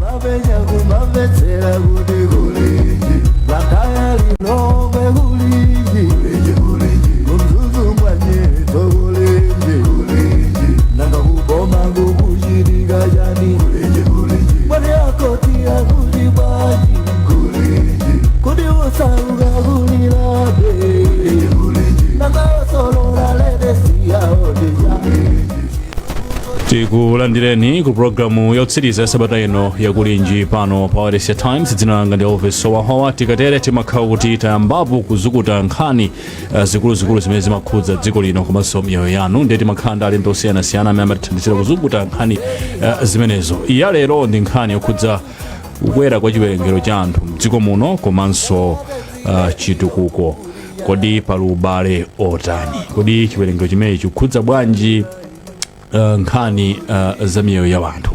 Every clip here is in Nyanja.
Kumapenya kumamvetsera kuti kulinji, Blantyre, Lilongwe kulinji, kuMzuzu mwanyetso kulinji, nanga kuboma kukuchitika chani? Mwani akoti akuli bwanji? Kodi osauka kulilabe? Nanga osolola ledesiyaodija? Tikulandireni ku programu yotsiriza ya sabata ino yaKulinji pano pa Wailesi Times. Dzina langa ndi Elvis Sowahowa. Tikatere timakhala kuti tayambapo kuzukuta nkhani zikuluzikulu zimene zimakhudza dziko lino komanso miyoyo yanu. Ndiye timakhala ndi alendo osiyanasiyana amene amatithandizira kuzukuta nkhani zimenezo. Ya lero ndi nkhani yokhudza kukwera kwa chiwerengero cha anthu mdziko muno komanso chitukuko. Kodi pali ubale otani? Kodi chiwerengero chimenechi chikukhudza bwanji nkhani za miyoyo ya anthu?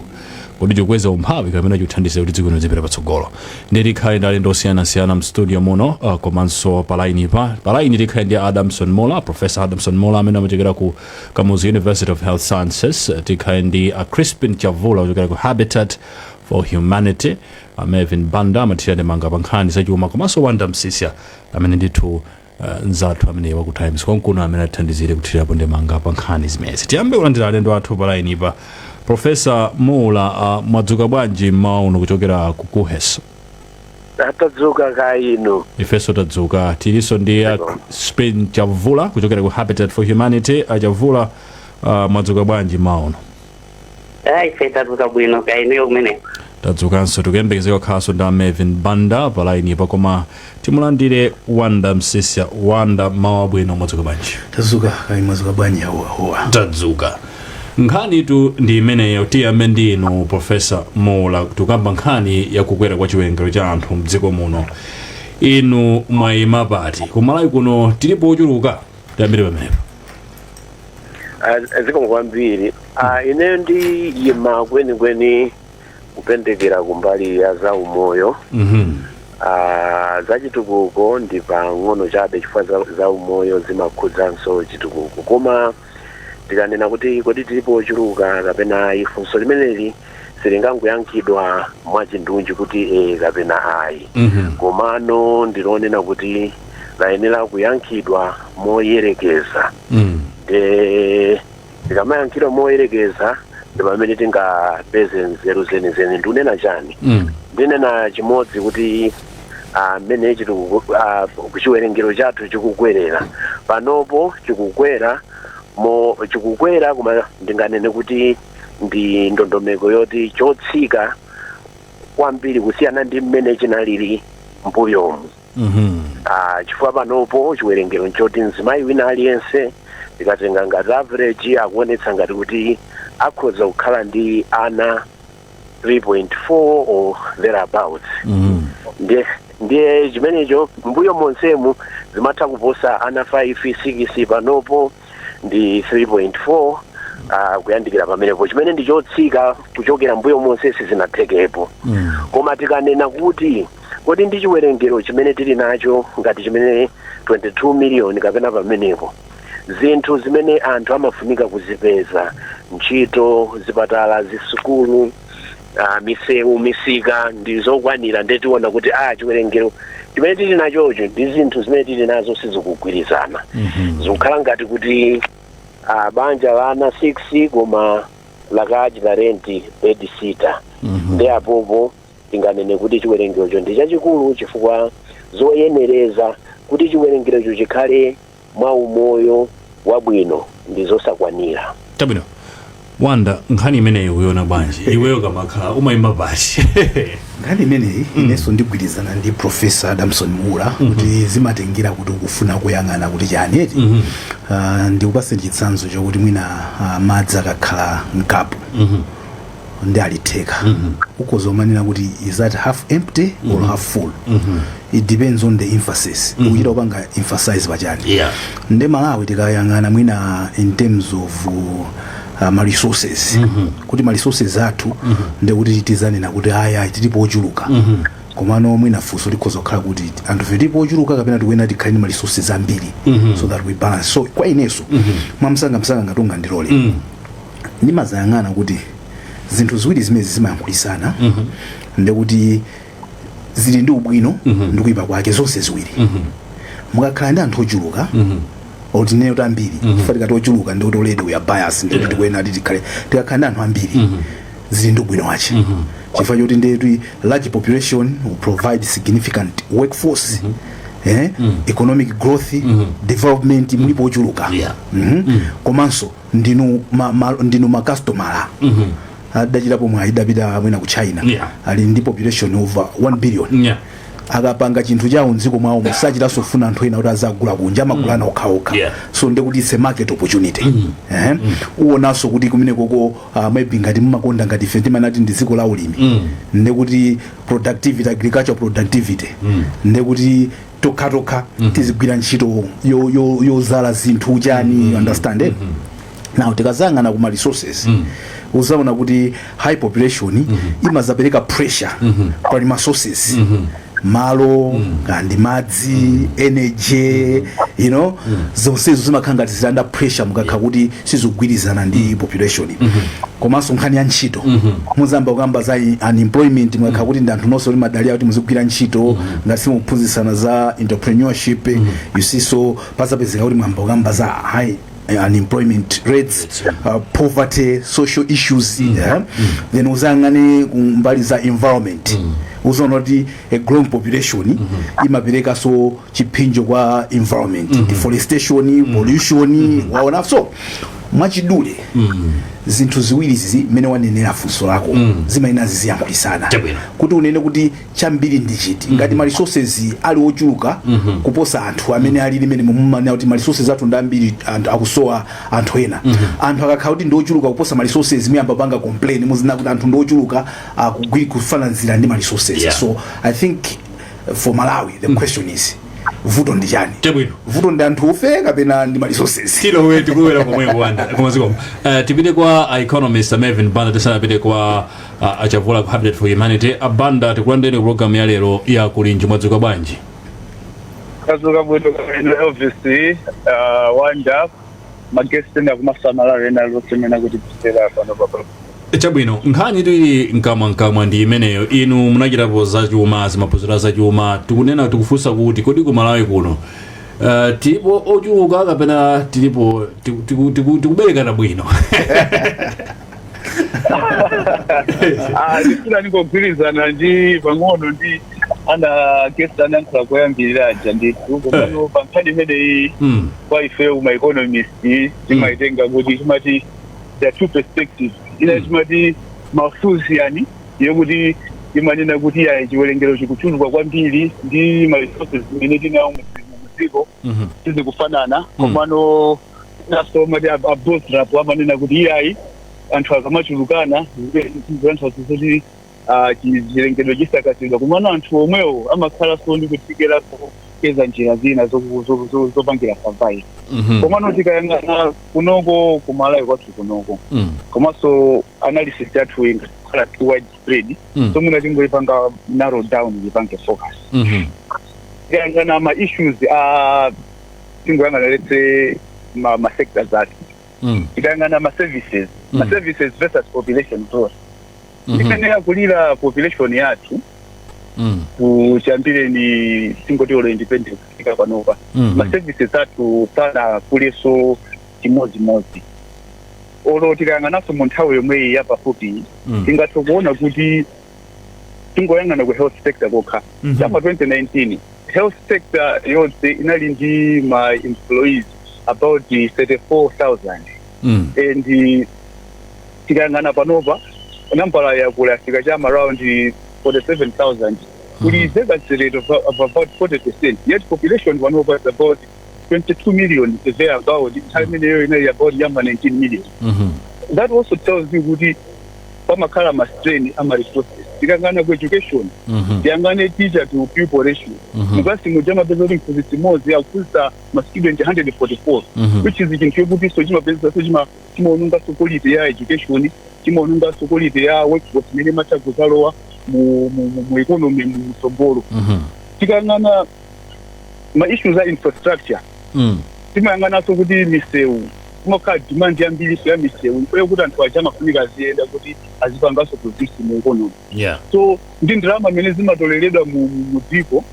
Kodi chikukweza umphawi kapena chikuthandiza kuti dziko lino lizipita patsogolo? Ndiye tikhale ndi alendo osiyanasiyana mstudio muno komanso pa line. Pa line tikhale ndi Adamson Mulla, Professor Adamson Mulla, amene amachokera ku Kamuzu University of Health Sciences. Tikhale ndi Crispin Chavula kuchokera ku Habitat for Humanity, Melvin Banda amathira ndemanga pa nkhani zachuma, komanso Wanda Msisya amene ndithu mnzathu amene waku Times konkuno amene atithandizire kuthirapo ndemanga pa nkhani zimenezi. Tiyambe kulandira alendo athu pa line pa. Professor Mulla, mwadzuka bwanji mmawa uno kuchokera ku KUHeS? Tadzuka, kaya inu? Ifenso tadzuka. Tilinso ndi Crispin Chavula kuchokera ku Habitat for Humanity. Achavula, mwadzuka bwanji mmawa uno? Ayi, ife tadzuka bwino, kaya inuyo kumeneko? Tadzukanso. Tikuyembekezeka kukhalanso ndi Melvin Banda pa line pa, koma timulandire Wanda Msisya. Wanda, mawa bwino, mwadzuka bwanji? Tadzuka, kaya mwadzuka bwanji awoawoa? Tadzuka. Nkhanitu ndi imeneyo. Tiyambe ndi inu, Professor Mulla. Tikamba nkhani yakukwera kwa chiwerengero cha anthu mdziko muno. Inu mwayima pati? Kumalawi kuno tilipo ochuluka? Tiyambire pamenepo. Zikomo kwambiri. Ineyo ndiyima kwenikweni kupendekera kumbali ya za umoyo. Za chitukuko ndi pang'ono chabe, chifukwa za umoyo zimakhudzanso chitukuko. Koma tikanena kuti kodi tilipo ochuluka kapena ayi, funso limeneli silingangoyankhidwa mwachindunji kuti e kapena ayi. Komano ndilonena kuti layenera kuyankhidwa moyerekeza. Tikamayankhidwa moyerekeza ndi pamene tingapeze nzeru zenizeni. Ndikunena chani? Ndinena chimodzi, kuti amene chitukuko, chiwerengero chathu chikukwerera panopo, chikukwera mo chikukwera, koma ndinganene kuti ndi ndondomeko yoti chotsika kwambiri kusiyana ndi mmene chinalili mbuyomu. Chifukwa panopo chiwerengero nchoti mzimayi wina aliyense, tikatenga ngati average, akuonetsa ngati kuti akhoza kukhala ndi ana 3.4 or thereabouts. Ndiye chimenecho mbuyo monsemu zimatha kuposa ana 5, 6. Panopo ndi 3.4, kuyandikira pamenepo, chimene ndi chotsika kuchokera mbuyo monse, sizinathekepo. Koma tikanena kuti kodi ndi chiwerengero chimene tili nacho ngati chimene 22 million kapena pamenepo, zinthu zimene anthu amafunika kuzipeza, ntchito, zipatala, zisukulu, misewu, misika, ndi zokwanira? Ndetiona kuti chiwerengero chimene tili nachocho ndi zinthu zimene tili nazo sizikugwirizana. Zikukhala ngati kuti banja la ana 6 koma lakachita rent bed sitter. Ndi apopo tinganene kuti chiwerengerocho ndi chachikulu, chifukwa zoyenereza kuti chiwerengerocho chikhale mwa umoyo wabwino ndi zosakwanira. Chabwino. Wanda, nkhani imeneyi ukuiona bwanji iweyo? Kamakhala umayimba pati? Nkhani imeneyi inenso ndigwirizana ndi Professor Adamson Mulla kuti zimatengera kuti ukufuna kuyang'ana kuti chani, eti? Ndikupase chitsanzo chokuti mwina madzi akakhala mkapu ndi alitheka, ukhoza umanena kuti is that half empty or half full? It depends on the emphasis ukuchita, kupanga emphasize pachani. Nde Malawi tikayang'ana mwina in terms of ma resources, kuti ma resources athu, ndekuti tizanena kuti aya, tilipo ochuluka. Komano mwina funso likhoza kukhala kuti anthu fe tilipo ochuluka kapena tikuyenera tikhale ndi ma resources ambiri so that we balance? So kwa inenso, mwamsangamsanga, ngati ungandilole, ndimazayang'ana kuti Zinthu ziwiri zimene zimayankhulisana, ndikuti zili ndi ubwino ndi kuyipa kwake zonse ziwiri. Mukakhala ndi anthu ochuluka, otinene kuti ambiri, chifukwa tikati ochuluka ndikuti already we are biased, ndikuti tikuyenera kuti tikhale, tikakhala ndi anthu ambiri zili ndi ubwino wache, chifukwa choti ndetu large population will provide significant workforce, economic growth, development, mulipo ochuluka. Komanso ndinu ndinu makastomala. Adachitapo mwayi, idapita mwina ku China, ali ndi population over 1 billion. Akapanga chinthu chawo mdziko mwawo, musachitanso kufuna anthu ena kuti azagula kunja, amagulana okhaokha. So ndekuti it's a market opportunity. Uwonanso kuti kumene koko maybe ngati mumakonda, ngati ife timanati ndi dziko la ulimi, ndekuti productivity, agricultural productivity, ndekuti tokhatokha tizigwira ntchito yozala zinthu chani, you understand, eh? Now tikazayang'ana kuma resources, uzaona kuti high population imazapereka pressure pali ma sources, malo kandi madzi, energy, zonsezo zimakhala ngati zili under pressure mukakhala kuti sizigwirizana ndi population. Komanso nkhani ya ntchito, muzamba kukamba za unemployment mukakhala kuti ndi anthu nonse kuti madalira kuti muzigwira ntchito, ngati simuphunzitsana za entrepreneurship, you see? So pazapezeka kuti mwamba kukamba za high unemployment rates, poverty, social issues, yeah? Then uzayang'ane kumbali za environment, uzaona kuti a growing population imaperekanso chipsinjo kwa environment, deforestation, pollution, waona? So mwachidule, zinthu ziwiri zizi mmene wanenera funso lako zimayenera ziziyankhulisana kuti unene kuti chambiri ndi chiti. Ngati ma resources ali ochuluka kuposa anthu amene ali limene mumanena kuti ma resources athu ndi ambiri, anthu akusowa, anthu ena, anthu akakhala kuti ndi ochuluka kuposa ma resources, muyamba panga complain, muzina kuti anthu ndi ochuluka kufananizira ndi ma resources. So I think for Malawi the question is, vuto ndi chani? Vuto ndi anthu ufe kapena ndi ma resources? Tilowe, tikulowera komweko wanda komaziko. Tipite kwa economist Melvin Banda tisanapite kwa Achavula ku Habitat for Humanity. Abanda, tikulandireni ku program ya lero ya Kulinji. Mwadzuka bwanji? Kazuka bwino kapeno Elvis, Wanda, ma guest ena kumasamala ena losemena kuti tisera pano papa. Chabwino, nkhani tili mkamwa mkamwa ndi imeneyo. Inu munachitapo zachuma, zimaphunziro zachuma. Tikunena, tikufunsa kuti kodi ku Malawi kuno tilipo ochuluka kapena tilipo tikuberekana bwino? Ah, ndifuna ndingogwirizana ndi pang'ono ndi ana guest anayankhula koyambirira aja ndithu. Komano pa nkhani imeneyi, kwa ife uma economist timaitenga kuti timati there are two perspectives. Ina timati Malthusian, yokuti imanena kuti ya chiwerengero chikuchuluka kwambiri ndi ma resources imene tinawo mudziko sizikufanana. Komano naso mati a Boserup amanena kuti iyayi, anthu akamachulukana anthu kuti chilengedwe chisakazidwa, komano anthu omwewo amakhalanso ndi kuthekera kupeza njira zina zopangira survive. Komano tikayang'ana kunoko kumalawi kwathu kunoko, komanso analysis yathu ingakhala too widespread, so mwina tingoipanga narrow down, ipange focus. Tikayang'ana ma issues a, tingoyang'ana let's say ma sectors athu, tikayang'ana ma services, ma services versus population growth, imene yakulira population yathu kuchambireni tingoti olo independence kufika panopa, ma services athu sanakuleso chimodzimodzi. Olo tikayang'ananso mu nthawi yomweyi yapafupi, tingathe kuona kuti tingoyang'ana ku health sector kokha, chapa 2019 health sector yonse inali ndi ma employees about 34,000, and tikayang'ana panopa nambala yakula, yafika chama around 47,000. Kuli vacancy rate of about 40%, yet population panopa is about 22 million there about. Nthawi imeneyo inali about yamba 19 million. That also tells you kuti pamakhala ma strain ama resources. Tikayang'ana ku education, tiyang'ane teacher to pupil ratio. Muklasi muja mapeza kuti mphunzitsi mmodzi akuphunzitsa ma student 144, which is chinthu chokuti so chimapeza so chimaononganso quality ya education, chimaononganso quality ya workforce imene imatha kuzalowa mu economy mu mtsogolo. Tikayang'ana ma issues a infrastructure, timayang'ananso kuti misewu Kumakhala demand yambiriso ya misewu ifeyo kuti anthu aja amafunika aziyenda kuti azipanganso produce mu economy. So ndi ndalama imene zimatoleredwa mu dziko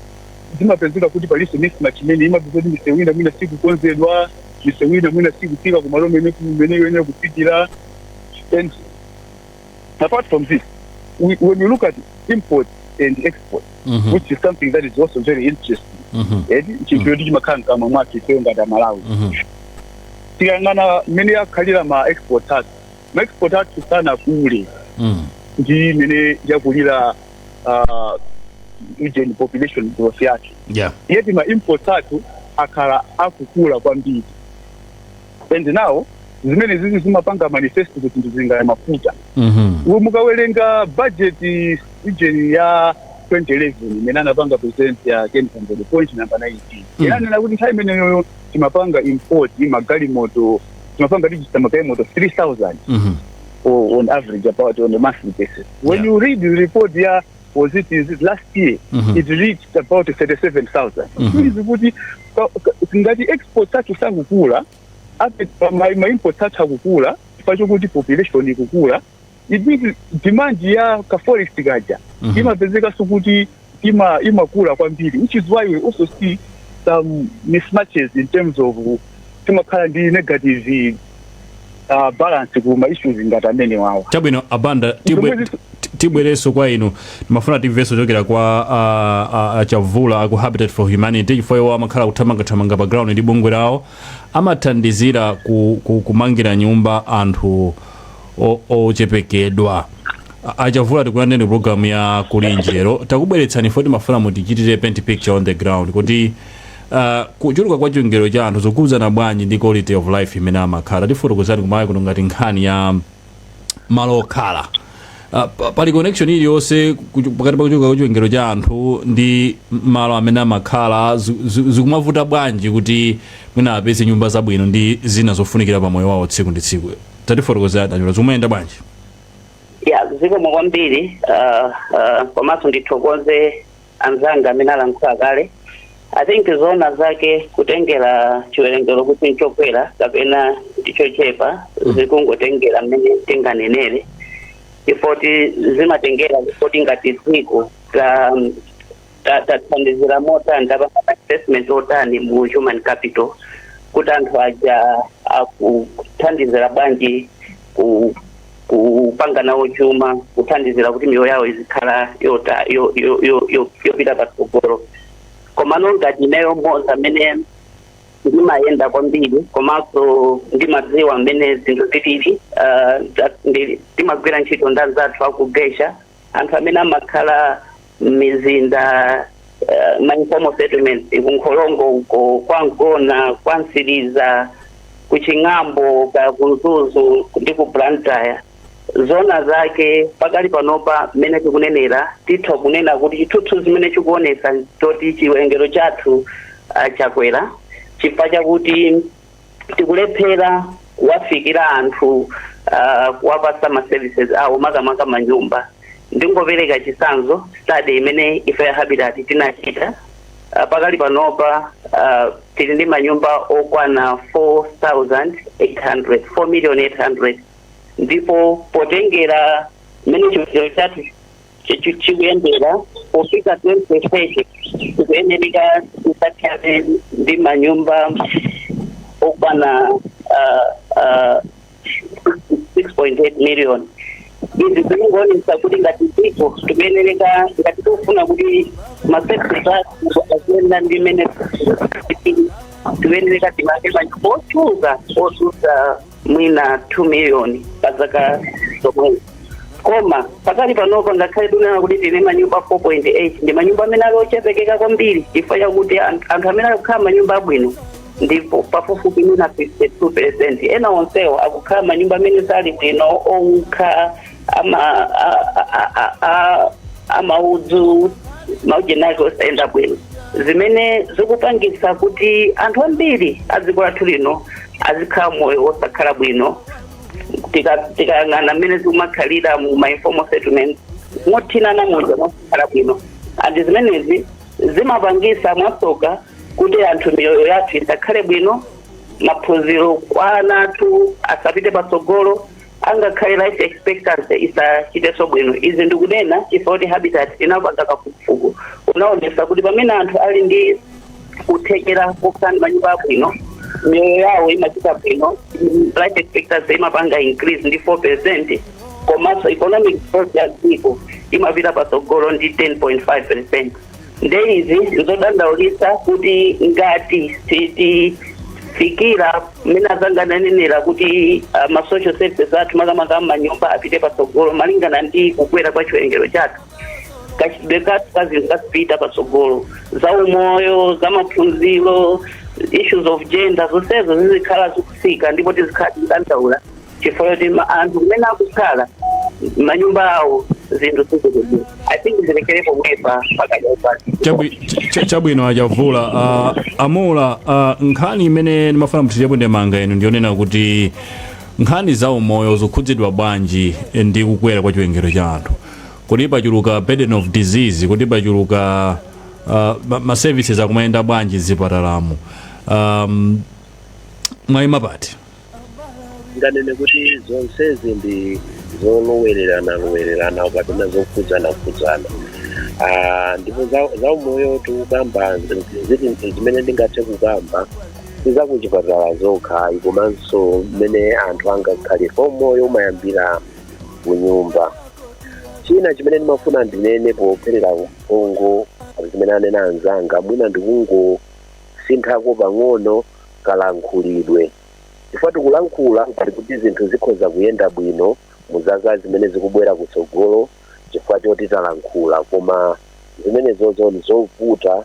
zimapezeka kuti palinso mismatch imene imapeza kuti misewu ina mwina sikukonzedwa, misewu ina mwina sikufika kumalo mene yoyenera kufikira. And apart from this, when you look at import and export, which is something that is also very interesting, eti chinthu choti chimakhala mkamwa mwathu ifeyo ngati Amalawi, tikayang'ana mmene yakhalira ma export athu, ma export athu sanakule ndi imene yakulira ujeni population growth yathu, yet ma imports athu akhala akukula kwambiri. And now zimene zizi zimapanga manifest kuti ndizinga mafuta. Mukawerenga budget ijeni ya 2011 imene anapanga president ya Ken Kambere, point number 19, inanena kuti nthawi imeneyo timapanga import magalimoto, timapanga register magalimoto 3000 or on average about on a monthly basis. When you read the report, yeah, was it is it last year, it reached about 37,000. Means kuti ngati export athu sakukula, ape ma imports athu akukula chifukwa chokuti population ikukula, it means demand ya ka forex kaja imapezekanso kuti imakula kwambiri, which is why we also see some mismatches in terms of timakhala ndi negative balance ku ma issues ngati amene wawa. Chabwino, abanda, tibwerenso kwa inu. Timafuna timvenso kuchokera kwa Chavula aku Habitat for Humanity, chifukwa iwo amakhala kuthamangathamanga pa ground ndi bungwe lawo, amathandizira kumangira nyumba anthu ochepekedwa. Achavula, tikulandeni program ya Kulinji lero. Takubweretsani fo timafuna mutichitire paint picture on the ground kuti kuchuluka kwa chiwerengero cha anthu zikukhudzana bwanji ndi quality of life imene amakhala. Tifotokozani kumalawi kuno ngati nkhani ya malo okhala, pali connection iliyonse pakati pa kuchuluka kwa chiwerengero cha anthu ndi malo amene amakhala? Zikumavuta bwanji kuti mwina apeze nyumba zabwino ndi zina zofunikira pa moyo wawo tsiku ndi tsiku? Tatifotokozani, Achavula, zikumayenda bwanji? Ya, zikomo kwambiri. Komanso ndithokoze anzanga amene alankhula kale. I think zona zake kutengera chiwerengero kuti nchokwera kapena ndichochepa zikungotengera mmene tinganenere, ifoti zimatengera kuti ngati dziko tathandizira motani, tapanga investment otani mu human capital, kuti anthu aja akuthandizira bwanji kupanga nawo chuma, kuthandizira kuti miyoyo yawo izikhala yota yopita patsogolo. Komano ngati ineyo mmodzi amene ndimayenda kwambiri komanso ndimadziwa mmene zinthu zilili, ndimagwira ntchito ndi anzathu akugesha anthu amene amakhala m'mizinda, ma informal settlements, kunkholongo uko, kwa Mgona, kwa Msiriza, kuching'ambo, ka kuMzuzu ndi ku Blantyre. Zona zake pakali panopa mmene tikunenera, titha kunena kuti chithunzi zimene chikuonesa choti chiwerengero chathu chakwera chifukwa chakuti tikulephera kuwafikira anthu, kuwapasa ma services awo, makamaka manyumba. Ndingopereka chitsanzo, study imene ife ya Habitat tinachita, pakali panopa tili ndi manyumba okwana 4800, 4 million 800, ndipo potengera mmene chiwerengero chathu chikuyendera, pofika 2030 tikuyenereka tisakhale ndi manyumba okwana 6.8 million. Izi zikungoonesa kuti ngati dziko tikuyenereka, ngati tikufuna kuti ma services athu aziyenda ndi mmene tikuyenereka, timange manyumba ochuluka otsutsa mwina 2 million pa zaka zomwezi. Koma pakali panopa, ngakhale tinena kuti tili manyumba 4.8, ndi manyumba amene ali ochepekeka kwambiri, chifukwa chakuti anthu amene akukhala manyumba abwino ndipo pafupifupi mwina 52%. Ena onsewo akukhala manyumba amene sali bwino, owukha, ama amaudzu, maujenake osayenda bwino, zimene zikupangitsa kuti anthu ambiri a dziko lathu lino azikhala moyo wosakhala bwino. Tikayang'ana mmene zikumakhalira mu ma informal settlements, mothinana muja, mosakhala bwino, and zimenezi zimapangisa mwasoka kuti anthu miyoyo yathu isakhale bwino. Maphunziro kwa ana athu asapite patsogolo, angakhale life expectancy isachitenso bwino. Izi ndikunena chifukwa kuti Habitat inapanga kafukufuku, unaonesa kuti pamene anthu ali ndi kuthekera kokhala ndi manyumba abwino, miyoyo yawo imachita bwino, life expectancy imapanga increase ndi 4%, komanso economic growth ya dziko imapita patsogolo ndi 10.5%. Nde izi nzodandaulitsa kuti ngati sitifikira mmene azangananenera kuti ma social services athu, makamaka manyumba, apite patsogolo malingana ndi kukwera kwa chiwerengero chathu, kachitidwe kathu ka zinthu kasipita patsogolo, za umoyo, za maphunziro, issues of gender, zonsezo zizikhala zikusika, ndipo tizikhala tikudandaula chifukwa choti anthu kumene akukhala manyumba awo zinthu sizikubwera. I think zilekere pomwepa pakadali. Chabwino, achavula amula, nkhani imene ndimafuna muthirepo ndemanga inu ndionena kuti nkhani za umoyo zikhudzidwa bwanji ndi kukwera kwa chiwerengero cha anthu? Kuti pachuluka burden of disease, kuti pachuluka ma services akumayenda bwanji zipatalamo? Mwayima pati? Nganene kuti zonsezi ndi zolowererana lowererana kapena zokhudzana khudzana. Ndipo za umoyo tikukamba ziti zimene ndingathe kukamba sizakuchipatala zokha, komanso mmene anthu angakhale. Umoyo umayambira kunyumba. China chimene ndimafuna ndinene popherera mphongo zimene anena anzanga, mwina ndikungosinthako pang'ono kalankhulidwe, chifukwa tikulankhula ngati kuti zinthu zikhoza kuyenda bwino mu zaka zimene zikubwera kutsogolo chifukwa choti talankhula, koma zimenezozo ndizovuta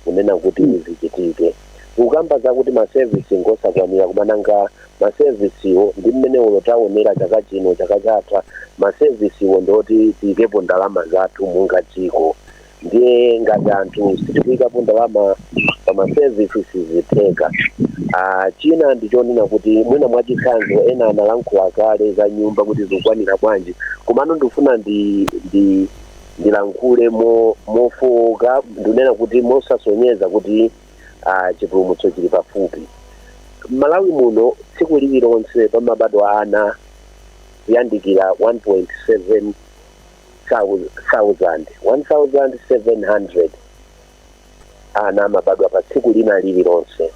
kunena kuti zichitike. Kukamba zakuti ma service ngosakwanira, koma nanga ma service wo ndi mmene ulo taonera chaka chino, chaka chatha, ma service wo ndoti tiyikepo ndalama zathu munga dziko. Ndiye ngati anthu sitikuyikapo ndalama pa ma service, sizitheka. China ndichonena kuti mwina mwachitsanzo ena analankhula kale za nyumba kuti zikukwanira bwanji, komano ndifuna ndi ndilankhule mofowoka, ndinena kuti mosasonyeza kuti chipulumutso chili pafupi. Malawi muno tsiku lililonse pamabadwa ana kuyandikira 1.7 thousand, 1700 ana amabadwa pa tsiku lina lililonse.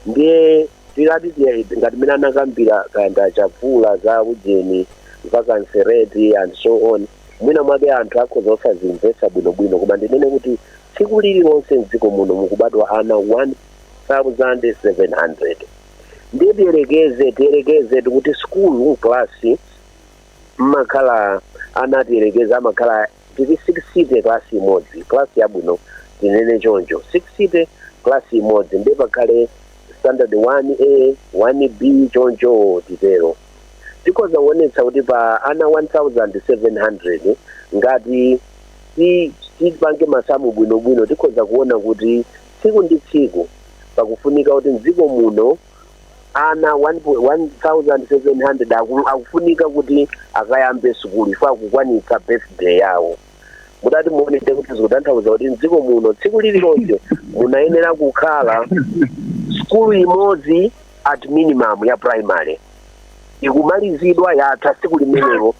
Ndiye tilati ngati mmene anakambira kayanda chavula za ujeni, vacancy rate and so on, mwina mwake anthu akhoza osazimvetsa bwinobwino, koma ndinene kuti tsiku lililonse mdziko muno mukubadwa ana 1700. Ndiye tiyerekeze tikuti skulu klasi mmakhala ana, tiyerekeze amakhala tili 60 klasi imodzi, klasi yabwino tinene choncho, 60 klasi imodzi, ndiye pakhale standard 1A, 1B, choncho titero. Tikhoza kuonetsa kuti pa ana 1700, ngati tipange masamu bwinobwino, tikhoza kuona kuti tsiku ndi tsiku pakufunika kuti mdziko muno ana 1700 akufunika kuti akayambe sukulu ifo akukwanitsa birthday yawo. Mudati muonete kuti zikutanthauza kuti mdziko muno tsiku lililonse munayenera kukhala sukulu imodzi at minimum ya primary ikumalizidwa, yatha tsiku limenelo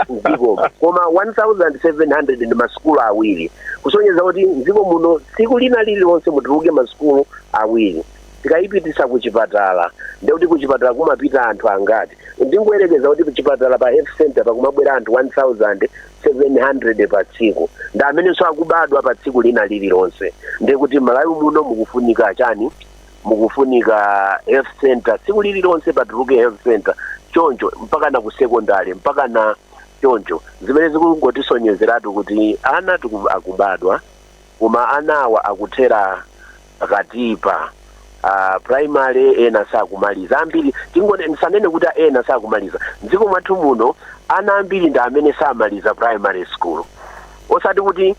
mdzikomo. Koma 1700 ndi masukulu awiri, kusonyeza kuti mdziko muno tsiku lina lililonse mutuluke masukulu awiri. Tikayipitisa kuchipatala, ndekuti kuchipatala kumapita anthu angati? Ndingoyerekeza kuti kuchipatala pa health center pakumabwera anthu 1700 pa tsiku, ndi amenenso akubadwa pa tsiku lina lililonse, ndekuti Malawi muno mukufunika chani? Mukufunika health center tsiku lililonse patuluke health center, choncho mpaka na ku secondary, mpaka na choncho, zimene zikungotisonyezeratu kuti ana akubadwa, koma anawa akuthera pakatipa primary, ena sakumaliza ambiri. Tingone ndisanene kuti ena sakumaliza, mdziko mwathu muno ana ambiri ndi amene samaliza primary school, osati kuti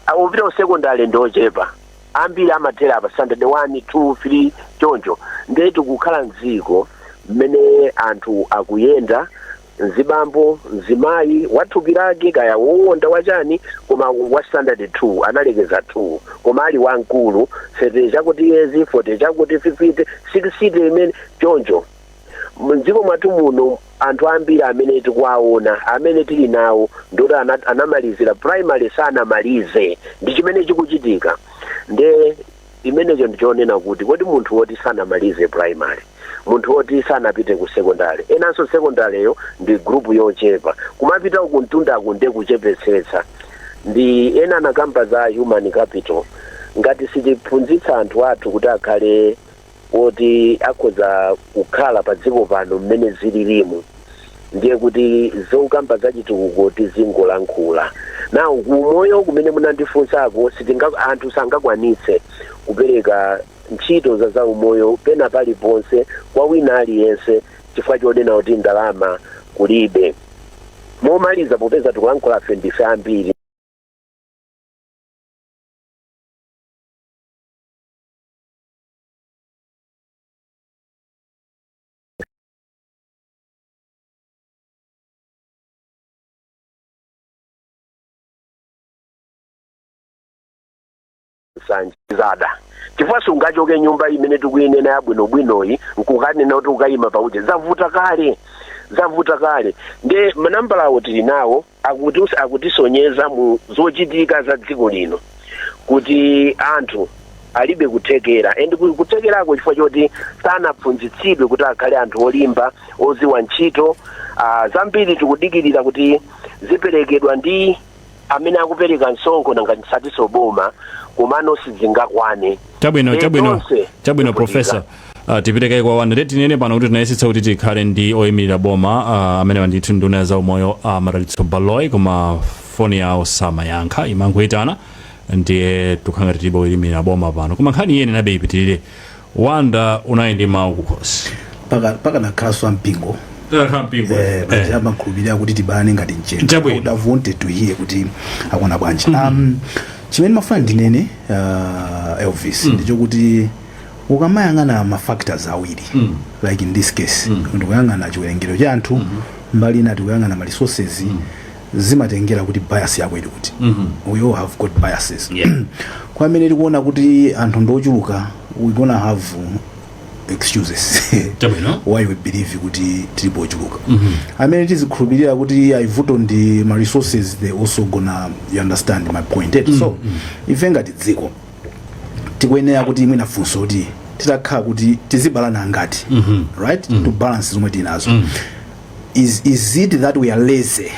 akupita ku secondary ndochepa, ambiri amathera apa standard 1, 2, 3, choncho. Ndiye tikukhala mdziko mmene anthu akuyenda. Mzibambo, mzimayi wathupi lake kaya wowonda wachani, koma wa standard 2 analekeza 2, koma ali wamkulu 30 chakuti years, 40 chakuti, 50, 60, imene choncho. Mdziko mwathu muno anthu ambiri amene tikuwaona, amene tili nawo, ndoti anamalizira primary, sanamalize. Ndi chimene chikuchitika. Nde imenecho ndichonena kuti kodi munthu woti sanamalize primary, munthu woti sanapite ku secondary, enanso secondaryyo ndi group yochepa, kumapita kumtundaku nde kuchepetsetsa. Ndi ena anakamba za human capital. Ngati sitiphunzitsa anthu athu kuti akhale woti akhoza kukhala pa dziko pano mmene zililimu, ndiye kuti zokamba zachitukuko tizingolankhula nawo. Kumoyo kumene munandifunsako, sitinga anthu sangakwanitse kupereka ntchito za zaumoyo pena paliponse kwa wina aliyense, chifukwa chonena kuti ndalama kulibe. Momaliza, popeza tikulankhula fe ndife ambiri, nsanje zada, chifukwa sungachoke nyumba imene tikuyinena yabwinobwinoyi nkukanena kuti ukayima pauje. Zavuta kale, zavuta kale. Nde manambalawo tili nawo, akutisonyeza mu zochitika za dziko lino kuti anthu alibe kuthekera, and kuthekerako chifukwa choti sanaphunzitsidwe kuti akhale anthu olimba, oziwa ntchito. Zambiri tikudikirira kuti ziperekedwa ndi amene akupereka msonkho, nanga nsatiso boma, komano sizingakwane. Chabwino. Chabwino. Tonse Chabwino. tikuvutika. Profesa, tipitekayi kwa wanda. Tinene pano kuti tinayesetsa kuti tikhale ndi oyimirira boma, amene ndithu nduna ya zaumoyo, Madalitso Baloyi, koma foni yawo samayankha, imangoyitana. Ndiye tikhala tilibe oyimirira boma pano, koma nkhani iyene nabe ipitirire. Wanda, unali ndi mawu kukhosi. Pakanakhalanso ampingo. Mpingo. Paja amakhulupirira kuti tibalane ngati mchenga. Chabwino. I would have wanted to hear kuti akuona bwanji. Chimene mafuna ndinene, Elvis, ndichokuti ukamayang'ana ma factors awiri, like in this case ndikuyang'ana chiwerengero cha anthu, mbali ina tikuyang'ana ma resources, zimatengera kuti bias yako ili kuti. We all have got biases. Kwa amene tikuona kuti anthu ndiochuluka, we gonna have excuses why we believe kuti tilipo ochuluka. Amene tizikhulupirira kuti ayivuto ndi ma resources, they also gonna, you understand my point, eh? So ife ngati dziko tikuyenera kuti mwina funso kuti titakhala kuti tizibalana ngati, right, to balance zomwe tinazo, is it that we are lazy,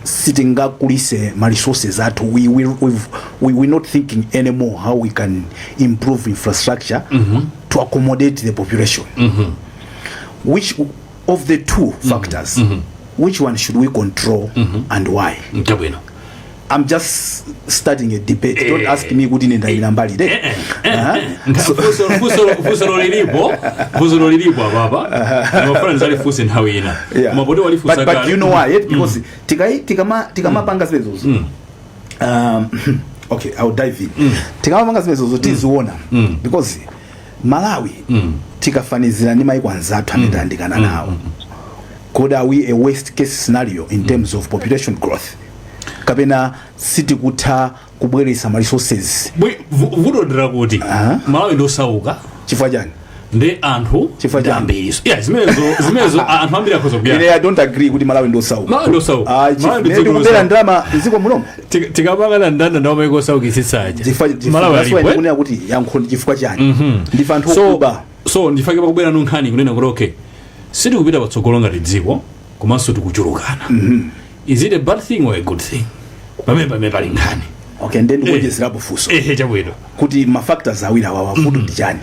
sitingakulise ma resources athu, we're not thinking anymore how we can improve infrastructure to accommodate the population? Which of the two factors, which one should we control and why? I'm just starting a debate. Don't ask me kuti ine ndayimira mbali ite. Aha. Funso lilipo apapa, ndimafuna ndizalifunse nthawi ina. Koma poti walifunsa But kale. you know why? Because tikamapanga zimenezozo, okay, I'll dive in. Tikamapanga zimenezozo tiziona, because Malawi, tikafanizira ndi maiko anzathu amene tayandikana nawo, kodi are we a worst case scenario in terms of population growth, kapena sitikutha kubweretsa ma resources? Vuto ndira kuti Malawi ndosauka. Chifukwa chani? Ndi anthu Chifukwa ndi chani? ambiri. Yeah, zimenezo anthu ambiri akhoza Ine kuyana. I don't agree kuti Malawi ndosauka. Malawi ndosauka. Ah, Malawi ndi chief, dziko tikubera losauka. ndalama mdziko muno. Tikapangana ndanda ndawo maiko osaukitsitsaja. Chifukwa Malawi that's why alipo, eh? ndikunena kuti yankho ndi chifukwa chani ndife anthu So okuba. So ndifake pakubwera nkhani kunena kuti okay, sitikupita patsogolo ngati dziko, komanso tikuchulukana. Is it a bad thing or a good thing? Pamene pali nkhani. Okay, ndiye ndikuonjezerapo funso Ehe, chabwino. kuti ma factors awiri awawa, vuto ndi chani?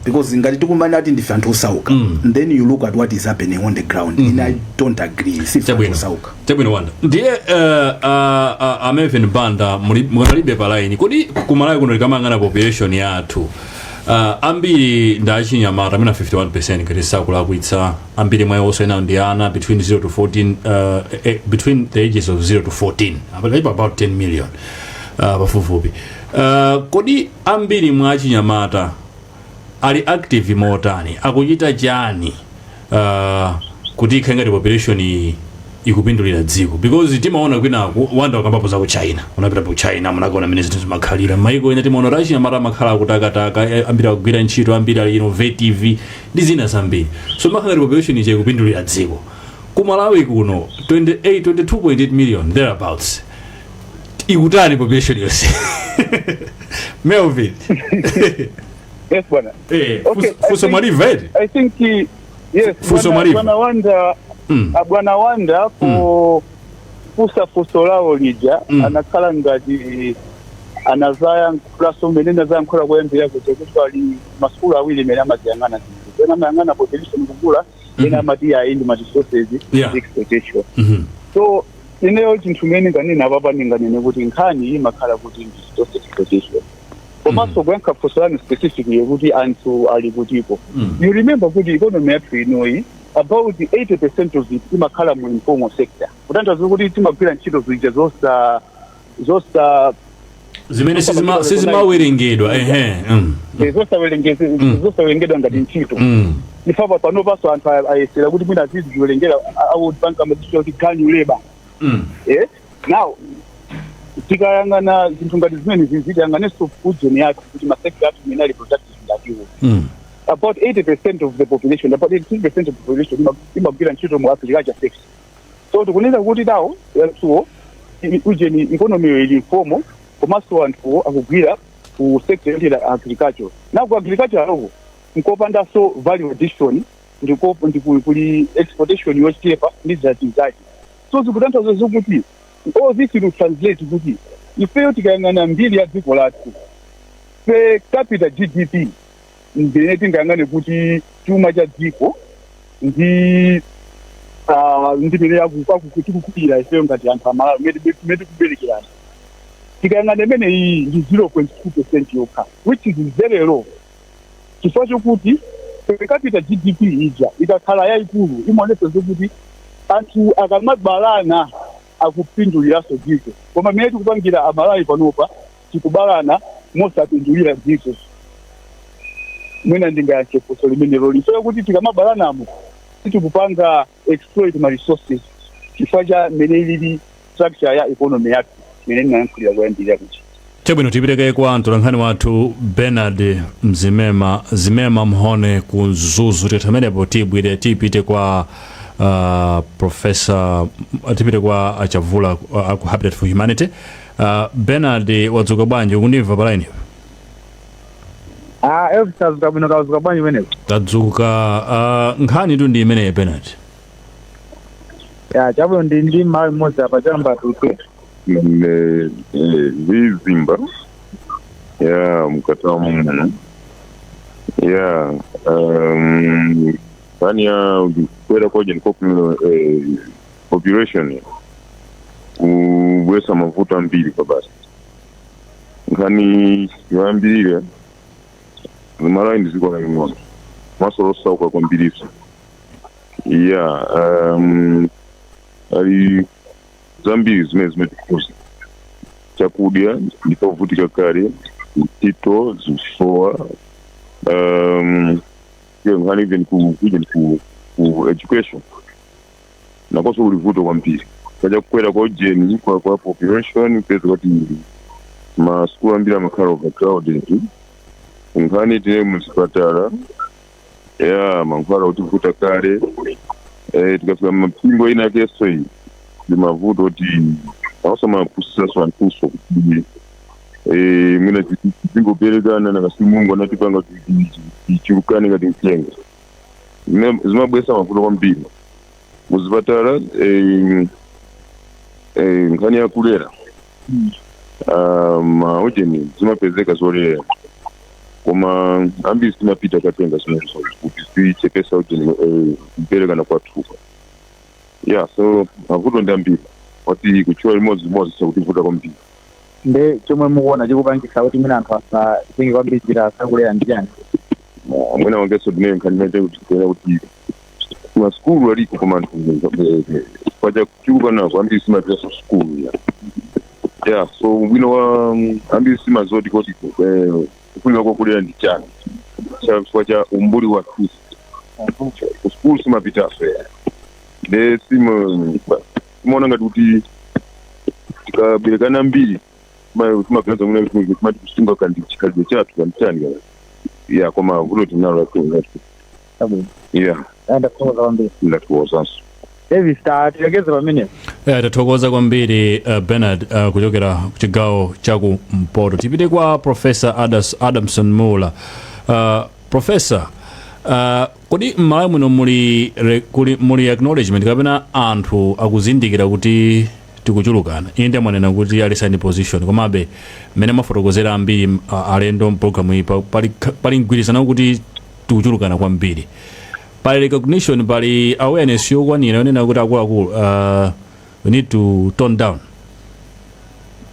Because ngati tikumana kuti ndife anthu osauka, then you look at what is happening on the ground, and I don't agree, sife anthu osauka. Chabwino, Wanda. Ndiye a Melvin Banda, mukanalibe pa line. Kodi kumalawi kuno tikamayang'ana population yathu, ambiri ndi achinyamata amene 51% ngati sakulakwitsa, ambiri mwa iwonso ena ndi ana between 0 to 14, between the ages of 0 to 14, about 10 million, pafupifupi. Kodi ambiri mwa achinyamata ali active motani, akuchita chani kuti ikhale ngati population iyi Ikupindulira dziko, because timaona kwinaku wanda wakambapo za ku China, unapita ku China, munakaona mmene zinthu zimakhalira. Maiko ena timaona kuti achinyamata amakhala akutakataka, ambiri akugwira ntchito, ambiri ali innovative ndi zina zambiri. So makhala ngati population ija ikupindulira dziko. Ku Malawi kuno 28, 22.8 million thereabouts, ikutani population yonse, Melvin? Yes, bwana. Okay, funso mwaliva eti? I think yes. Funso bwana- mwaliva. Bwana Wanda, bwana Wanda po fusa funso lawo lija anakhala ngati anazayankhulaso mmene nazayankhula kuyambira kuja kuti ali masukulu awiri imene amaziyang'ana zinthu. Ena amayang'ana population kukula, ena amati ayi, ndi ma resources exploitation. So ineyo chinthu imene nganene apapa, ndinganene kuti nkhani imakhala kuti ndi resource exploitation. Komanso kuyankha funso lanu specifically kuti anthu ali kutiko, you remember kuti economy yathu inoyi, about 80% of it imakhala mu informal sector, kutanthauza kuti timagwira ntchito zija zosa zimene sizimawerengedwa, ehe. Zosawerengedwa ngati ntchito. Ifapa panopanso anthu ayesera kuti mwina aziziwerengera, a World Bank amazitcha kuti manual labor. Now tikayang'ana zinthu ngati zimene zizi, tiyang'anenso ujeni yathu kuti ma sector athu imene ali productive ngatiwo, about 80% of the population, about 83% of the population imagwira ntchito mu agriculture sector. So tikunena kuti nawo anthuwo ujeni economy ili informal, komanso anthuwo akugwira ku sector yotera agriculture. Na ku agriculture aloko nkopandanso value addition, ndiko ndiku kuli exportation yochepa ndi zati. So zikutanthauza zokuti all this will translate kuti ifeyo tikayang'ana mbiri ya dziko lathu, per capita GDP, ndine tingayang'ane kuti chuma cha dziko ndi ndimene tikukulira ifeyo ngati anthu Amalawi, mmene tikuberekerana, tikayang'ana imene iyi ndi 0.2% yokha, which is very low, chifukwa chokuti per capita GDP ija ikakhala yayikulu imaonetsa zokuti anthu akamabalana akupinduliranso dziko. Koma mmene tikupangira Amalawi panopa, tikubalana mosapindulira dziko. Mwina ndingayankhe funso limenelo lisoya kuti tikamabalanamo sitikupanga exploit ma resources chifukwa cha mmene ilili structure ya economy yathu, mmene ndinayankhulira kuyambirira kuti. Chabwino, tipereke kwa mtolankhani wathu Bernard Mzimema, Zimema Mhone ku Mzuzu. Titamenepo tibwire tipite kwa professor, tipite kwa Achavula ku Habitat for Humanity. Bernard, wadzuka bwanji? Ukundimva pa line? Ah, Elvis, tadzuka bwino. Kadzuka bwanji kumeneko? Tadzuka. Nkhani tu ndi imeneyi, Bernard. Ya, chabwino, ndi Malawi mmodzi apa chamba tutwe. Ne vizimba ya mukatamu muno ya nkhani ya kukwera kwa population kubwesa mavuto ambiri kwa basi. Nkhani yoyambirira, Malawi ndi dziko laling'ono maso losauka kwambiriso ya ali zambiri zimene zimatikhuza. Chakudya ndipovutika kale, ntchito zikusowa, iyo nkhani even ku even ku education nakonso kuli vuto kwambiri kacha kukwera kwa ujeni kwa population, peza kuti masukulu ambiri amakhala overcrowded. Nkhani tine muzipatala ya mankhwala kutivuta kale, tikafika mapingo ina yakenso iyi ndi mavuto kuti awasamaphunzitsanso anthuso kuti mwina zingoperekana nakasi Mulungu anatipanga kuti tichulukane ngati mtengo. Zimabwesa mavuto kwambiri muzipatala. Nkhani yakulera, maujeni zimapezeka zolera, koma ambiri simapita katenga zimenezo kuti zichepesa ujeni kuperekana kwathuka ya. So mavuto ndi ambiri wati kutchula limodzi limodzi sakutivuta kwambiri. Nde chomwe mukuona chikupangisa kuti mwina anthu asatenge kwambiri njira zakulera ndi chani? Mwina wangeso ndine nkhani imene kuti kuona kuti masukulu aliko, koma anthu paja kuchuluka nako ambiri simapitaso sukulu ya ya. So ubwino wa ambiri simazoti kuti kufunika kwakulera ndi chani, chifukwa cha umbuli wathu kusukulu simapitaso ya. Nde sima Timaona ngati kuti tikaberekana ambiri, timaganiza mwina kuti timati kusunga kandi chikhalidwe chathu kandi chani kana ya, koma vuto tinalo lakulu. Chabwino. Yeah. Ndathokoza kwambiri. Ndathokozanso. Davis, tilekeze pamenepo. Tathokoza kwambiri Bernard kuchokera kuchigawo chakumpoto. Tipite kwa Professor Adamson Muula. Professor, kodi m'Malawi muno muli acknowledgement kapena anthu akuzindikira kuti tikuchulukana? Inde, mwanena kuti ali ndi position, komabe mmene mafotokozera ambiri alendo mpulogalamu iyi, pali mgwirizano kuti tikuchulukana kwambiri. Pali recognition, pali awareness yokwanira yonena kuti akuluakulu, we need to tone down?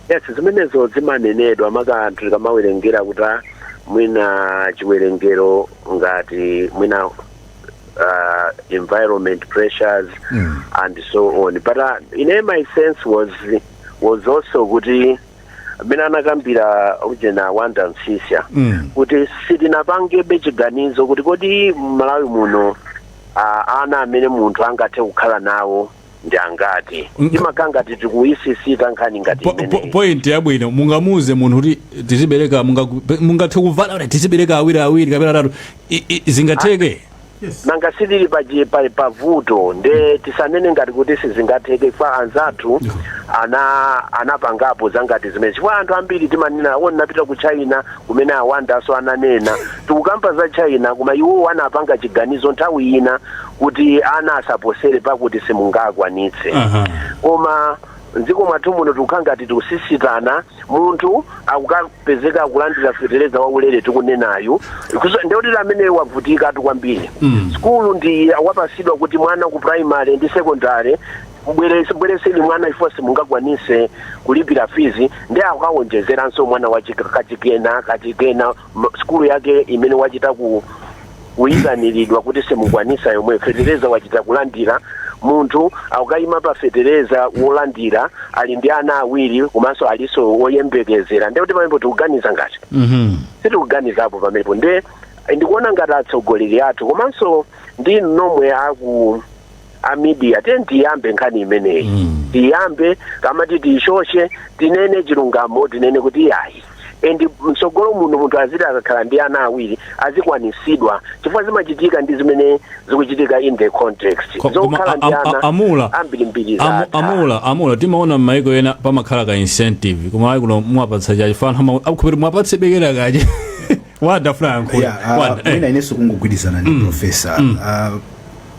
Yes, zimenezo zimanenedwa, maka anthu tikamawerengera kuti mwina chiwerengero ngati mwina environment pressures and so on, but ine my sense was also kuti amene anakambira ujena Wanda Msisya kuti sitinapangebe chiganizo kuti kodi Malawi muno ana amene munthu angathe kukhala nawo ndi angati. Timakhala ngati tikuyisisita nkhani ngati imeneyi. Point yabwino. Mungamuze munthu kuti tizibereka, mungathe kuvala kuti tizibereka awiri awiri kapena atatu, zingatheke? Nanga silili pavuto, nde tisanene ngati kuti sizingatheke kwa anzathu ana anapangapo zangati zimene, chifukwa anthu ambiri timanena awo napita ku China kumene awandaso ananena, tikukamba za China, koma iwo anapanga chiganizo nthawi ina kuti ana asaposere pakuti simungakwanitse. Koma mdziko mwathu muno tikukhala ngati tikusisitana. Munthu akukapezeka akulandira fetereza waulere tikunenayu, ndekuti amene wavutika atu kwambiri. Skulu ndi wapasidwa kuti mwana ku primary ndi secondary, bwereseni mwana ifo simungakwanise kulipira fees, ndi akawonjezeranso mwana kachikena kachikena skulu yake imene wachita ku kuyitaniridwa kuti simukwanisa, yomwe fetereza wachita kulandira. Munthu akukayima pa fetereza wolandira ali ndi ana awiri komanso aliso woyembekezera, ndekuti pamenepo tikuganiza ngati sitikuganizapo pamenepo. Nde ndikuona ngati atsogoleri athu komanso ndi nomwe aku a media, tiye tiyambe nkhani imeneyi. Tiyambe kamati tiyishoshe, tinene chilungamo, tinene kuti yayi, and mtsogolo muno munthu aziti akakhala ndi ana awiri azikwanisidwa, chifukwa zimachitika ndi zimene zikuchitika in the context Koma zokhala ndi ana amula ambirimbiri zatha. Amula, timaona m'maiko ena pamakhala ka incentive, koma ayi, kuno mwapatsa chachifana akuphera mwapatse bekera kache wadafuna yankhula. Yeah, Wanda, mwina inenso kungogwirizana ndi professor.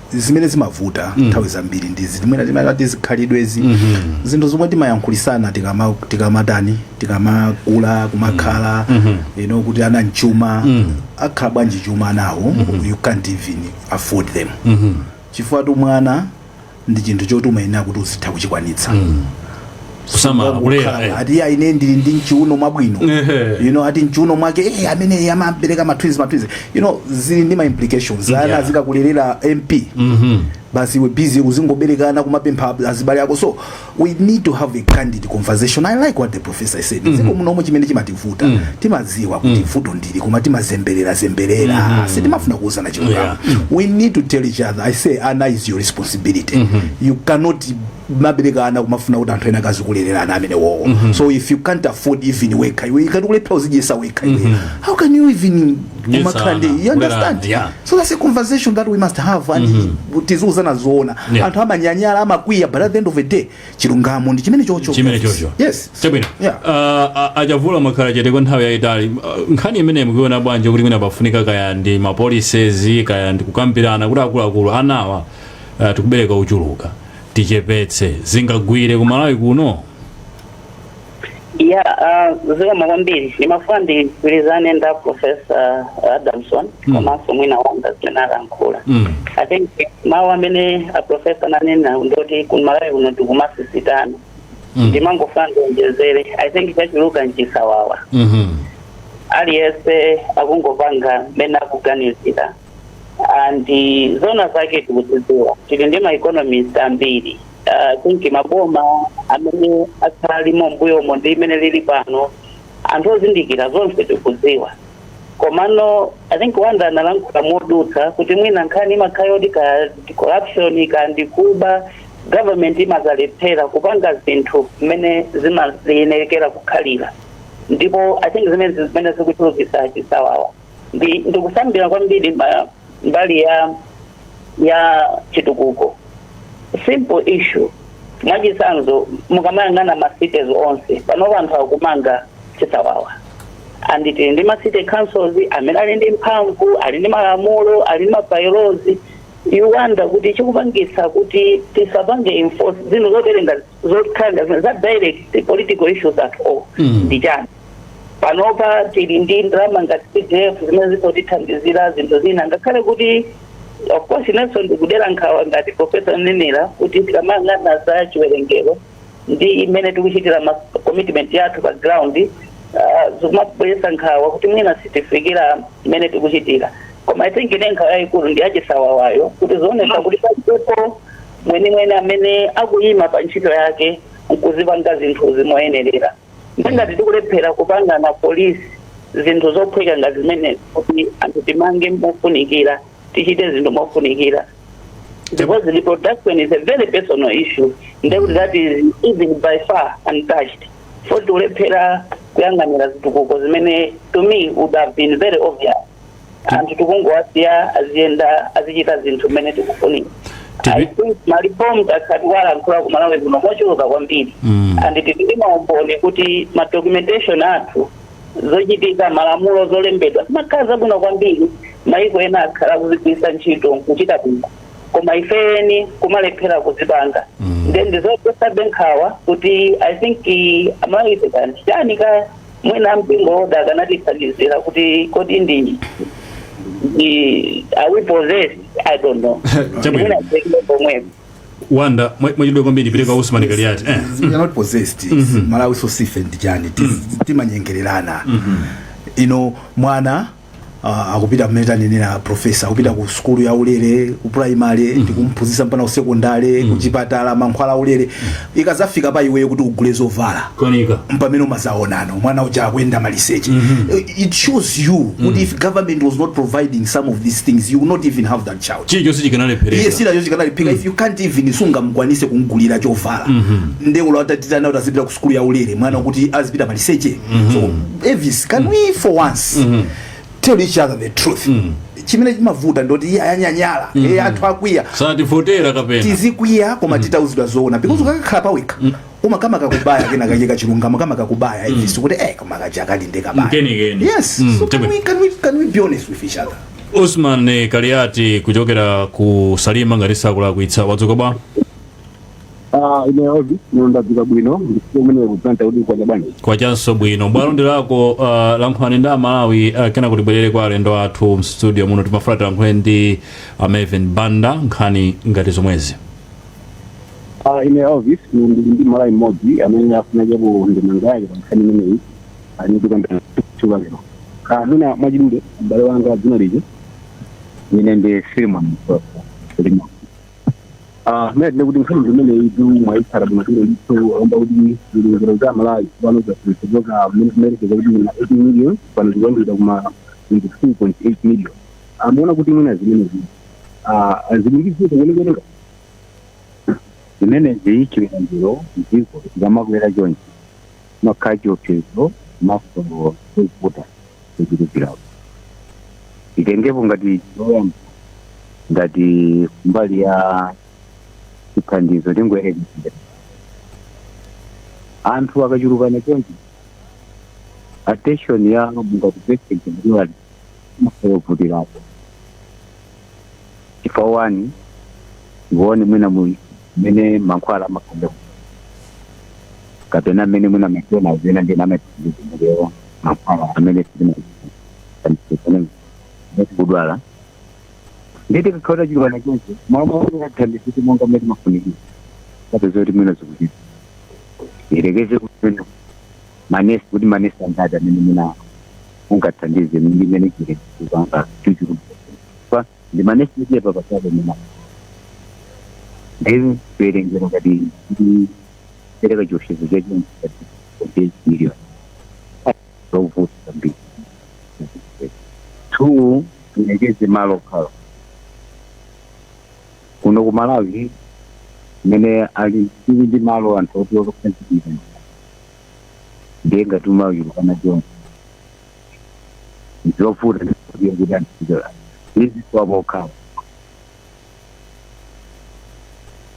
Zimene zimavuta nthawi zambiri ndizi mwina timati zikhalidwezi, zinthu zomwe timayankhulisana tikamatani, tikamakula, kumakhala kuti ana mchuma akhala bwanji chuma nawo, you can't even afford them, chifukwa tu mwana ndi chinthu choti umayenera kuti uzitha kuchikwanitsa. Kusamala, kulera. Ati ya, ine ndili ndi mchiuno mwabwino. Ati mchiuno mwake amene amabereka ma twins, ma twins, zili ndi ma implications. Ana azikakulerera MP, basi iwe busy uzingoberekana, kumapempha azibale ako. So we need to have a candid conversation. I like what the professor said. Dziko munomo chimene chimativuta, timadziwa kuti vuto ndili, koma timazemberera zemberera, sitimafuna kuuzana chilungamo. We need to tell each other. I say ana is your responsibility. You cannot mabereka ana kumafuna kuti anthu ena akazikulerera ana amene wowo. So if you can't afford even wekha, iwe ikati kulephera uzidyesa wekha iwe, how can you even kumakhala ndi, you understand? Yeah. So that's a conversation that we must have and tiziuzana zoona. Anthu amanyanyala, amakwiya, but at the end of the day chilungamo ndi chimene chocho. Chimene chocho. Yes. Chabwino. Yeah. Achavula makhala chete kwa nthawi yayitali. Nkhani imene mukuiona bwanji, kuti mwina pafunika kaya ndi ma policies, kaya ndi kukambirana kuti akuluakulu, anawa tikubereka uchuluka, tichepetse, zingagwire kumalawi kuno? Ya, zikomo kwambiri. Ndimafuna ndigwirizane nda Professor Adamson komanso mwina Wanda zimene alankhula. I think mawu amene a professor ananena ndoti kumalawi kuno tikumasisitana. Ndimangofuna ndionjezere, I think chachuluka nchisawawa. Aliyense akungopanga mmene akuganizira, and zona zake tikuzidziwa, tili ndi ma economist ambiri. I think maboma amene akhala alimo mbuyomo ndi imene lili pano, anthu ozindikira zonse tikudziwa. Komano I think Wanda analankhula modutsa kuti mwina nkhani imakhala yoti ka ndi corruption, ka ndi kuba. Government imazalephera kupanga zinthu mmene zimayenekera kukhalira, ndipo I think zimene zikuchulukitsa chisawawa ndikusambira kwambiri mbali ya chitukuko. Simple issue, mwachitsanzo, mukamayang'ana ma cities onse pano, anthu akumanga chisawawa, and tili ndi ma city councils amene ali ndi mphamvu, ali ndi malamulo, ali ndi ma bylaws. You wonder kuti chikupangitsa kuti tisapange enforce zinthu zoterenga zokhala za direct political issues at all ndi chani? Panopa tili ndi ndalama ngati CDF zimene zikotithandizira zinthu zina, ngakhale kuti of course inenso ndikudera nkhawa ngati Professor Nenera kuti tikamayang'ana za chiwerengero ndi imene tikuchitira ma commitment yathu pa ground, zikumabweretsa nkhawa kuti mwina sitifikira imene tikuchitira. Koma I think ine nkhawa yayikulu ndi yachisawawayo, kuti zionesa kuti palipo mwenimweni amene akuyima pa ntchito yake nkuzipanga zinthu zimoyenerera. Ngati tikulephera kupanga na polisi zinthu zophweka ngati zimenezi, kuti anthu timange mofunikira, tichite zinthu mofunikira, because reproduction is a very personal issue, ndekuti that is even by far untouched, for tikulephera kuyang'anira zitukuko zimene to me would have been very obvious. Anthu tikungowasiya aziyenda, azichita zinthu mmene tikufunira. I think ma reforms akhati walankhula ku Malawi kuno mochuluka kwambiri, and tili ndi maumboni kuti ma documentation athu, zochitika, malamulo, zolembedwa zimakhala zabwino kwambiri, maiko ena akhala kuzigwiritsa ntchito nkuchita bwino, koma ifeni kumalephera kuzipanga. Then ndizopatsabe nkhawa kuti I think Amalawife kandi chani ka mwina mpingo oda akanatithandizira kuti kodi ndi are we possessed? I don't know. Chabwino. Mwina tekile pomwepo. Wanda, mwachidwe kwambiri, pereka Usman Kaliati. We are not possessed. Malawi so sife ndi chani, timanyengererana. Ino mwana akupita, mmene tanenera professor, akupita ku sukulu ya ulere ku primary, ndikumphunzitsa mpaka ku sekondari, kuchipatala mankhwala ulere. Ikazafika pa iweyo kuti ugule zovala, konika. Mpamene umazaonano mwana uja akuyenda maliseche. It shows you kuti if government was not providing some of these things, you will not even have that child. Chilichonse chikanalephera. Iye sinacho chikanaliphika. If you can't even, sungamkwanise kumgulira chovala, ndekulo atatitana kuti azipita ku sukulu ya ulere, mwana kuti azipita maliseche. So Elvis, can we for once tell each other the truth? Chimene chimavuta ndoti iye ayanyanyala, anthu akwiya. Satifotera kapena. Tizikwiya, koma titauzidwa zoona, because ukakakhala pawekha umakama kakubaya kena kache kachilungamo kama kakubaya, Elvis, kuti koma kacha akalinde kabaya. Mkenikeni. Yes. So can we be honest with each other? Usman Kaliati kuchokera ku Salima, ngati sakulakwitsa, wadzuka bwa? Ah, ine Elvis ndadzuka bwino, ndikuti umene kudzanta kuti kwacha bwanji? Kwachanso bwino. Bwalo ndi lako, lankhulani ndi Amalawi, kena kuti bwerere kwa alendo athu mstudio muno. Timafuna tilankhule ndi Melvin Banda nkhani ngati zomwezi. Ah, ine Elvis ndili ndi Malawi mmodzi amene afuna chapo ndemanga yake pa nkhani imeneyi ali tikambira lero. Ah, mwina mwachidule, m'bale wanga, dzina liji? Ine ndi Filimon Msofa Limo. Ah, mene tine kuti nkhani zimeneyi tu mwayitsata bwino bwino ndithu, amba kuti ziwerengero za Malawi pano zakuchoka mmene timayerekeza kuti na 18 million, pano tikuyambira kuma 22.8 million. Amaona kuti mwina zimenezi zili ndi vuto kwenikweni? Zimenezi, chiwerengero mdziko chikamakwera chonchi, makhala chiopsezo maso zovuta zochulukirapo. Itengepo ngati choyamba, ngati kumbali ya chithandizo, tingoyerekeza anthu akachulukana chonchi, attention ya ngati president ndiwali imakhala chifukwa one ndione mwina mmene mankhwala amakhalira kapena mmene mwina matenda azena ndena amathandiza mankhwala amene kudwala. Nditi kakhala chulukana choncho, mwamwe monga mmene timafunikira, kapeza kuti mwina zikuchita ilekeze kuti manesi, kuti manesi angati amene mwina ungathandize mmene chile kupanga chuchuluka, ndi manesi ochepa pachabe mwina ndi chiwerengero ngati kuti pereka chiopsezo chachoncho ngati million, zovuta kwambiri. Two, tilekeze malo okhala kuno ku Malawi. Imene ali tili ndi malo anthu oti okaphunzira, ndiye ngati umachulukana chonse nzovuta ndiye kuti anthu izisowa okhawa.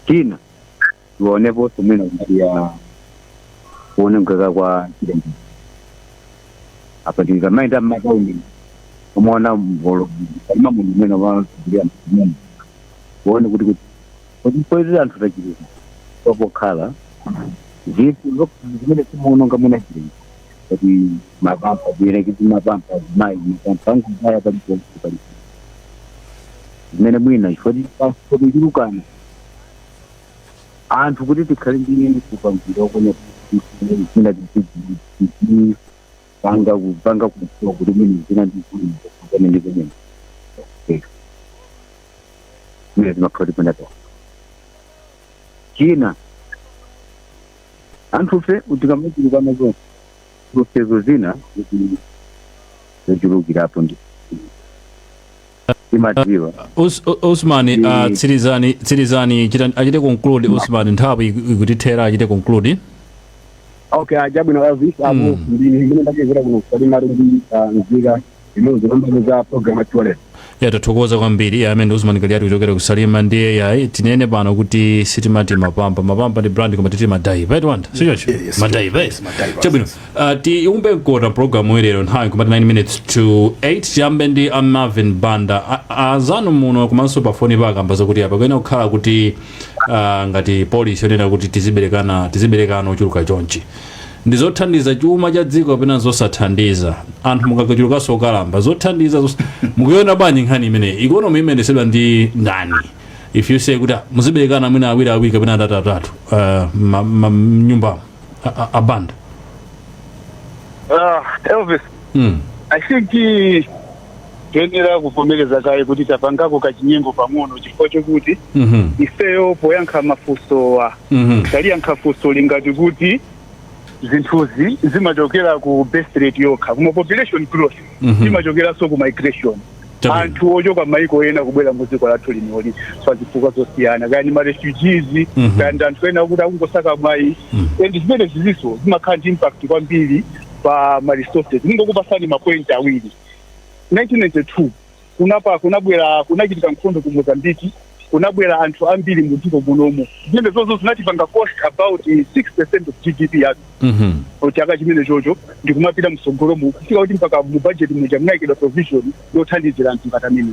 China tioneponso mwina kumbali ya kuonongeka kwa chilengedwe. Apa tikamayenda mmatauni umaona mbolo kalima munthu umene wamasulira mene uone kuti kuti anthu tachuluka pokhala zinthu zimene simuononga mwina chilengedwe kuti mapampa kuyerekezi mapampa mayi mapampa angubaya paliponse paliponse zimene mwina chifukwa kuchulukana anthu kuti tikhale ndi kupangidwa okone zina panga kupanga kudziwa kuti mwini zina ndi zina ndi zimene zimene zimakhala kuti mwina china anthufe tikamachulukana zonse zofezo zina kuti zochulukirapo ndi timadziwa. Usman, tsirizani, achite conclude Usman, nthawi ikutithera, achite conclude. Okay, chabwino Elvis, apo ndi imene ndachezera kuno kusalimali ndi nzika imodzi lombazo za program atiwalero. Ya, tathokoza kwambiri. Amene ndi Usman Kaliati kuchokera kusalima. Ndiye yayi, tinene pano kuti sitimati mapampa, mapampa ndi brand, koma titi madiaper, right wanda, sichocho? Yes. Madiaper. Yes, madiaper. Chabwino, tiumbe mkota program ilero, nthawi kumati 9 minutes to 8. Tiyambe ndi a Marvin Banda. Azanu muno komanso pafoni pakamba zakuti apa kuyenera kukhala kuti ngati policy yonena kuti tiziberekana ochuluka chonchi ndi zothandiza chuma cha dziko kapena zosathandiza? Anthu mukachulukanso okalamba, zothandiza mukuiona bwanji nkhani imeneyi? Economy imayendesedwa ndi ndani? If you say kuti muziberekana mwina awiri awiri kapena atatu atatu mnyumbamo, abanda. Elvis, I think toyenera kuvomereza kaye kuti tapangako kachinyengo pang'ono, chifukwa chokuti ifeyo poyankha mafunsowa taliyankha funso lingati kuti zinthuzi zimachokera ku birth rate yokha, kuma population growth imachokeranso ku migration, anthu ochoka maiko ena kubwera mu dziko lathu linoli pa zifukwa zosiyana, kaya ni ma refugees, kaya ndi anthu ena akuti akungosaka mwayi, and zimene ziziso zimakhala ndi impact kwambiri pa ma resources. Ningokupasani ma point awiri. 1992 kunapa kunabwera, kunachitika nkhondo ku Mozambiki, kunabwera anthu ambiri mu dziko munomu. Zimene zozo zinatipanga cost about 6% of GDP yathu chaka chimene chocho, ndikumapita msogolo mu kufika kuti mpaka mu budget muja munayikidwa provision yothandizira anthu ngati amene.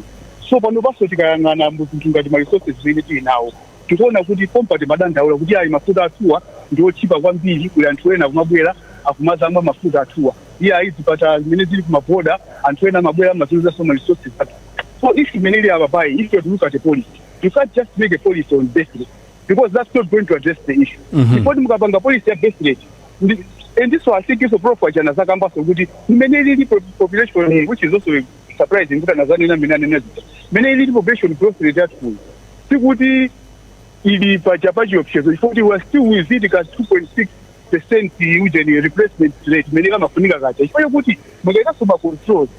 So pano paso tikayang'ana mu zinthu ngati ma resources zimene tili nawo, tikuona kuti pompa timadandaula kuti ayi, mafuta athuwa ndi otchipa kwambiri, kuli anthu ena akumabwera akumazamwa mafuta athuwa, iye ayi, zipatala zimene zili kumaboda, anthu ena amabwera amazunzanso ma resources athu. So issue imene ili apa payi, if you have to look at a policy, you can't just make a policy on birth rate because that's not going to address the issue. Chifukwa mukapanga policy ya birth rate and this I think iso Prof achana zakambaso kuti imene ilili population, which is also surprising kuti anazanena mmene anena zija, imene ilili population growth rate yathu sikuti ili pacha pachiopsezo, chifukwa kuti we are still within ka 2.6% ujeni replacement rate imene kamafunika kacha, chifukwa chokuti mukaikaso ma controls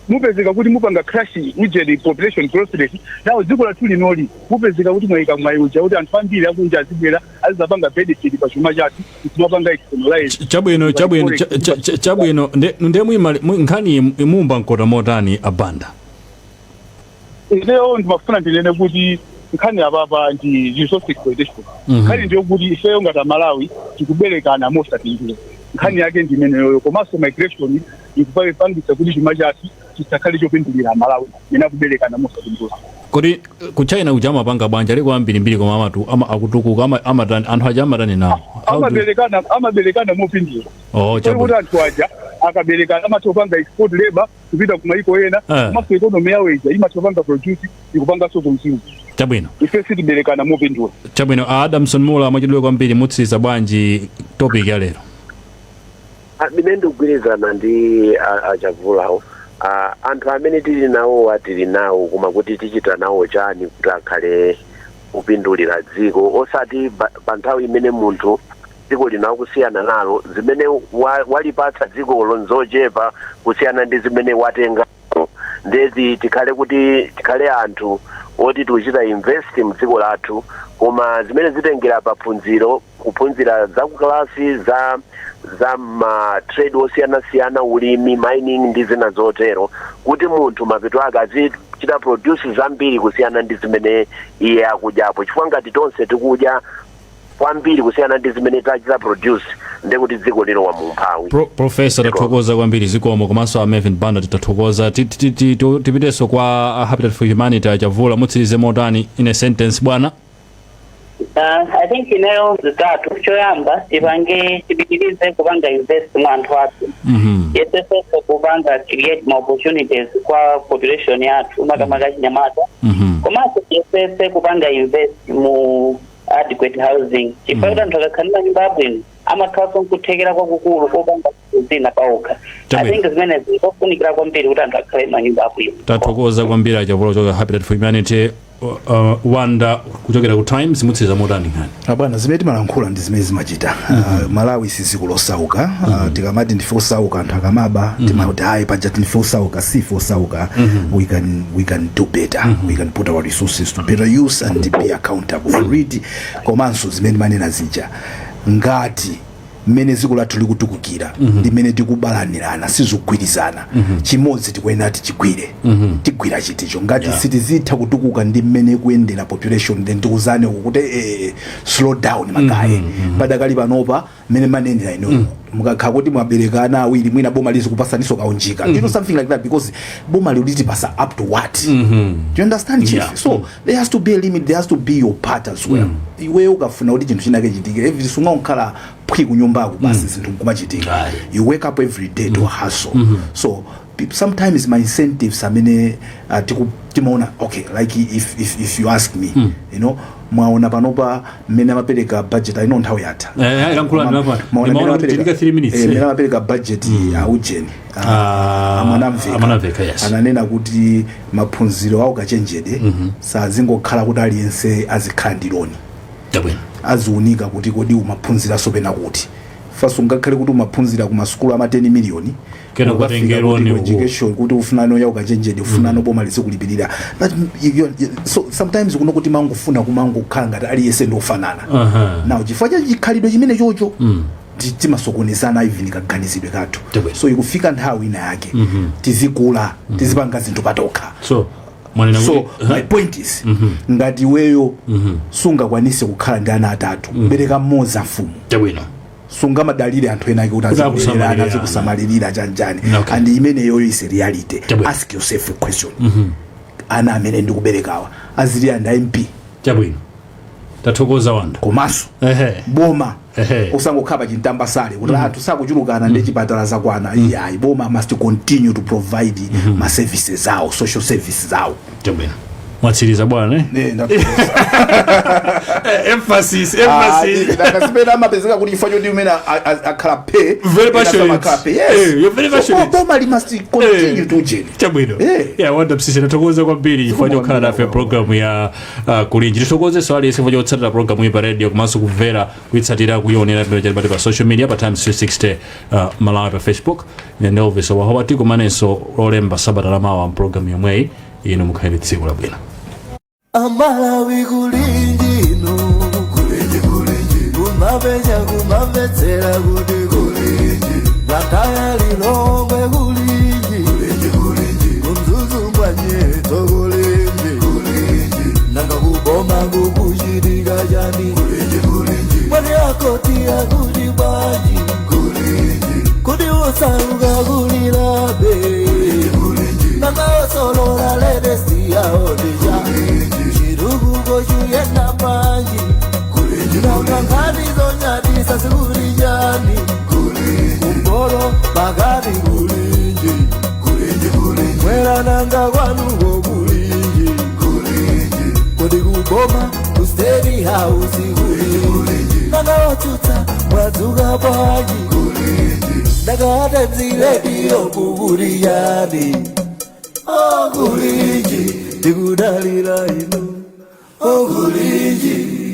mupezeka kuti mupanga crash ujeni population growth rate. Nawo dziko lathu linoli mupezeka kuti mwayika mwayi uja kuti anthu ambiri akunja azibwera azizapanga benefit pa chuma chathu, kumapanga externalize. Chabwino, chabwino. Nde nkhani imumba mkota motani, abanda? Ineyo ndimafuna ndinene kuti nkhani apapa ndi resource exploitation. Nkhani ndiyo kuti ifeyo ngati Amalawi tikuberekana mosapindula, nkhani yake ndi imeneyoyo. Komanso migration ikupangitsa kuti chuma chathu chisakhale chopindulira Amalawi mene akuberekana mosapindula. Kodi ku China kuja amapanga bwanji? Aliko ambirimbiri koma amatu akutukuka, amatani anthu aja, amatani nawo? Amaberekana mopindula. Oh. Kuti anthu aja akaberekana amatha kupanga export labor kupita ku maiko ena, komanso economy yawo ija imatha kupanga produce, ikupanganso consume. Ife sitiberekana mopindula. Chabwino. Adamson Mula, mwachidule kwambiri, mutsiriza bwanji topic ya lero? Ine ndikugwirizana ndi achavulawo. Anthu amene tili nawowa tili nawo, koma kuti tichita nawo chani kuti akhale kupindulira dziko, osati pa nthawi imene munthu dziko lino akusiyana nalo, zimene walipatsa dzikolo nzochepa kusiyana ndi zimene watenga. Ndezi tikhale kuti tikhale anthu Oti tikuchita invest mdziko lathu, koma zimene zitengera paphunziro, kuphunzira za kukalasi, za ma trade osiyanasiyana, ulimi, mining ndi zina zotero, kuti munthu mapeto ake azichita produce zambiri kusiyana ndi zimene iye akudyapo, chifukwa ngati tonse tikudya kwambiri kusiyana ndi zimene tachita produce, ndekuti dziko lilowa mu umphawi. Professor, tathokoza kwambiri, zikomo. Komanso a Melvin Banda, titathokoza. Tipitenso kwa Habitat for Humanity, Achavula, mutsirize motani in a sentence, bwana? I think ineyo zitatu. Choyamba, tipange, tipitirize kupanga invest mwa anthu athu. Yesesenso kupanga create ma opportunities kwa population yathu, makamaka achinyamata. Komanso tiyesese kupanga invest mu adequate housing, chifukwa kuti anthu akakhalira nyumba yabwino amakhalanso nkuthekera kwakukulu kopanga zina paokha. I think zimenezi zofunikira kwambiri kuti anthu akhale manyumba abwino. Tathokoza kwambiri, Achavula kuchoka Habitat for Humanity. Wanda kuchokera ku Times, mutsiriza motani nkhani? Abwana, zimene timalankhula ndi zimene zimachita. Malawi si dziko losauka. Tikamati ndife osauka, anthu akamaba timati hayi, paja ndife osauka. Sife osauka. We can do better. We can put our resources to better use and be accountable for it. Komanso zimene manena zija, ngati mmene dziko lathu likutukukira ndi mmene tikubalanirana sizikugwirizana. Chimodzi tikuyenera tichigwire. Tigwira chiticho ngati sitizitha kutukuka ndi mmene kuyendera population, then tikuzane uku kuti slow down, magaye. Padakali panopa, mmene manenera ino, mukakhala kuti mwabereka ana awiri, mwina boma lizikupasaniso kaunjika, something like that, because boma lilitipasa up to what? Do you understand, chief? Yeah. So there has to be a limit. There has to be your part as well. Iweyo ukafuna kuti chinthu chinake chitike, every sungakhala phwi kunyumbako basi zinthu nkumachitika. You wake up every day to hustle. So sometimes my incentives amene timaona, okay, like if you ask me, mwaona panopa mmene amapereka budget, I know nthawi yatha. Lankhulani apa. Mwaona mmene Ndimaona kuti amapereka- tilika 3 minutes. Mmene amapereka budget aujeni, Ah, aMwanamveka. Amwanamveka, yes. Ananena kuti maphunziro awo kachenjede sazingokhala kuti aliyense azikhala ndi loan. Aziunika kuti kodi umaphunziranso pena kuti faso ngakhale kuti umaphunzira ku masukulu ama 10 miliyoni, Kena ukafika kutenge kuti loan ku uku. education kuti ufunano ya ukachenjede, ufunano boma lizikulipirira. But so sometimes kuno kuti mangofuna kumangokhala ngati aliyense ndiofanana. Now chifukwa cha chikhalidwe chimene chocho, timasokonezana even kaganizidwe kathu. So ikufika nthawi ina yake tizikula, tizipanga zinthu patokha. So mwanena So kuti my point is, ngati iweyo sungakwanise kukhala ndi ana atatu, bereka mmodzi, afumu. Sungamadalire anthu ena ake kuti Kuti azikulerera, akusamalirira. Azikusamalirira chanjani. And imeneyoyo is a reality. Ask yourself a question: ana amene ndikuberekawa azili anda MP? Chabwino, tathokoza, Wanda. Komanso boma usangokhala pa chintambasale kuti anthu sakuchulukana ndi chipatala zakwana. Iyayi, boma must continue to provide ma services awo, social services awo. Chabwino, mwatsiriza bwana, eh? Eh, ndathokoza. Emphasis. Ah, ndakazipeta amapezeka kuti chifukwa choti umene akhala phe. Very passionate. Akhala phe, yes. Eh, you're very So, passionate. boma li must continue to ujeni. Chabwino. Yeah, Wanda Msisi, tathokoza kwambiri chifukwa chokhala nafe programu ya Kulinji. Tithokozenso aliyense chifukwa chotsatira programu iyi pa radio, komanso kumvera, kuitsatira, kuionera pamene chali pa social media pa Times 360 Malawi pa Facebook. Ine ndi Elvis Wahowa. Tikumanenso Lolemba sabata lamawa mpulogalamu yomweyi. Inu mukhale ndi tsiku labwino. Amalawi, kulinji ino, kulinji, kulinji, kumapenya kumamvetsera kuti kulinji, Blantyre, Lilongwe, kulinji, kulinji, kulinji, kuMzuzu ngwanyeto, kulinji, kulinji, nanga kuboma kukuchitika chani? Kulinji, kulinji, mwani akoti akuti bwanji? Kulinji, kuti usauka kulilabe, nanga osolola latest yawo ndija, chitukuko chuyenda panji, nanga nkhani zonyadisa zikuli chani? Kumporo pakati, kulinji, mwera, nanga kwanuko kulinji, kodi kuboma ku State House kulinji, nanga otsutsa mwadzuka bwanji? Nanga Times Radio kukuli yani? Okulinji, tikudalira inu, okulinji.